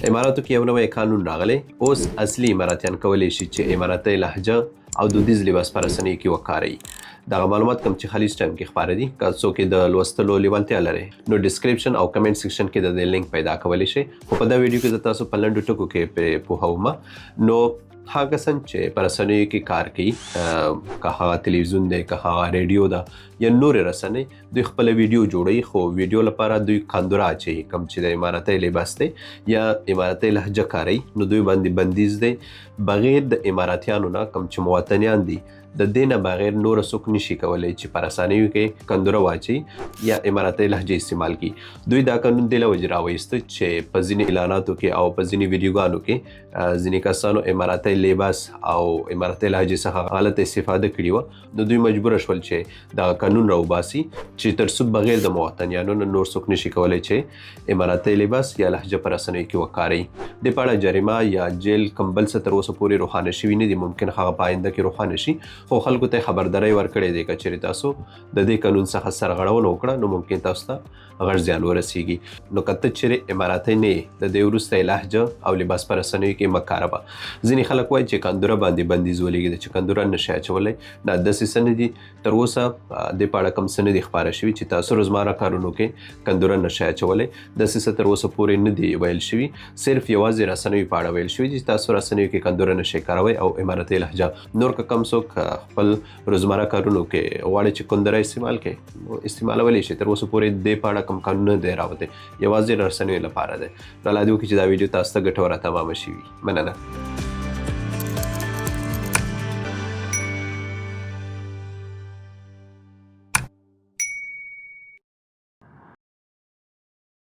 اماراتو کې یو نوی قانون راغلی. اوس اصلي اماراتیان کولی شي چې اماراتي لهجه او دودیز لباس په رسنیو کې وکاروي. دغه معلومات کوم چې خلیج ټایم کې خپاره دي، که څوک یې د لوستلو لیوالتیا لري نو ډیسکریپشن او کمنټ سیکشن کې د دې لینک پیدا کولی شئ. خو په دا ویډیو کې زه تاسو په لنډو ټکو کې پرې پوهوم. نو هغه کسان چې په رسنیو کې کار کوي، که هغه تلویزیون دی، که هغه ریډیو ده یا نورې رسنۍ، دوی خپله ویډیو جوړوي، خو ویډیو لپاره دوی کندوره اچوي، کوم چې د اماراتۍ لباس دی یا اماراتۍ لهجه کاروي، نو دوی باندې بندیز دی. بغیر د اماراتیانو نه، کوم چې مواطنیان دي، د دې نه بغیر نور څوک نشي کولی چې په رسنیو کې کندوره واچوي یا اماراتۍ لهجه استعمال کړي. دوی دا قانون دې له وجې راویسته چې په ځینې اعلاناتو کې او په ځینې ویډیوګانو کې ځینې کسانو اماراتۍ لباس او اماراتۍ لهجې څخه غلطه استفاده کړې وه، نو دوی مجبور شول چې دا قانون راوباسي چې تر څو بغیر د مواطنیانو نه نور څوک نشي کولی چې اماراتۍ لباس یا لهجه په رسنیو کې وکاروي. دې په اړه جریمه یا جیل کوم بل څه تر اوسه پورې روښانه شوي نه دي، ممکن هغه په آینده کې روښانه شي، خو خلکو ته خبرداری ورکړی دی که چېرې تاسو د دې قانون څخه سرغړونه وکړه نو ممکن تاسو ته غټ زیان ورسیږي. نو که ته چېرې اماراتي نه یې، د دې وروسته یې لهجه او لباس په رسنیو کې مه کاروه. ځینې خلک وایي چې کندوره باندې بندیز ولګېده چې کندوره نه شي اچولی. نه، داسې څه نه دي. تر اوسه دې په اړه کوم څه نه دي خپاره شوي چې تاسو روزمره کارونو کې کندوره نه شئ اچولی. داسې څه تر اوسه پورې نه دي ویل شوي، صرف یوازې رسنیو په اړه ویل شوي چې تاسو رسنیو کې کندوره نه شئ کاروی او اماراتي لهجه. نور که کوم څوک خپل روزمره کارونو کې غواړي چې کندره استعمال کړي نو استعمالولی شي. تر اوسه پورې دې په اړه کوم قانون نه دی راوتی، یوازې رسنیو لپاره دی. نو الله دې وکړي چې دا ویډیو تاسو ته ګټوره تمامه شي. مننه.